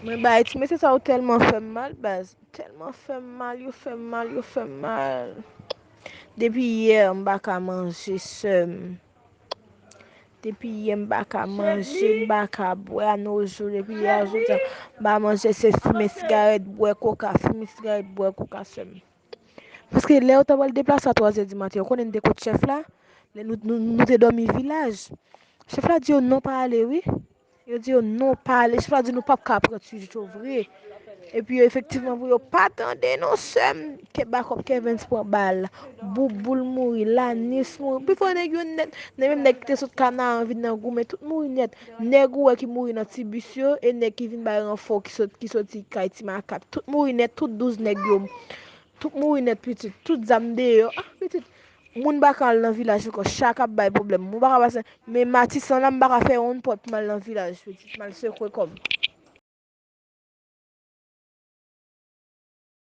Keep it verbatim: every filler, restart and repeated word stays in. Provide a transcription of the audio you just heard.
Mwen bay ti mesye sa yo tèlman fè m mal, baz. Tèlman fè m mal, yo fè m mal, yo fè m mal. Depi yè, m pa ka manje, sè m. Depi yè, m pa ka manje, m pa ka bwè, a nos jours, depi yè a jodi a, m pa manje, se fimen sigarèt, bwè koka, fimen sigarèt, bwè koka, sè m. Paske lè yo ta pral deplase a twa zè di maten, yo konnen n te kot chèf la, lè nou, nou, nou te dòmi vilaj. Chèf la di yo non pa ale, wi. Yo di yo non pa ale. Chèf la di nou p ap ka pran ti Jojo vre. Epi yo efektivman pou yo pa tande non sè m. Kè Bakòp Kevens pran bal. Bouboul mouri, Lanis mouri. Pifò nèg yo nèt. Nèg menm nèg ki te sot Kanaran vin nan goumen, tout mouri nèt. Nèg ou wè ki mouri nan ti bis yo, e nèg ki vin bay ranfò ki sot, ki soti kay Ti Makak. Tout mouri nèt, tout douz nèg yo. Tout mouri nèt, pitit. Tout zam deyò. Ah, pitit. Moun pa ka al nan vilaj ankò. Chak ap bay pwoblèm. Moun pa ka pase. Men Matisan la, m pa ka fè yon pòt pou m al nan vilaj, pitit. M al sekwe kò m.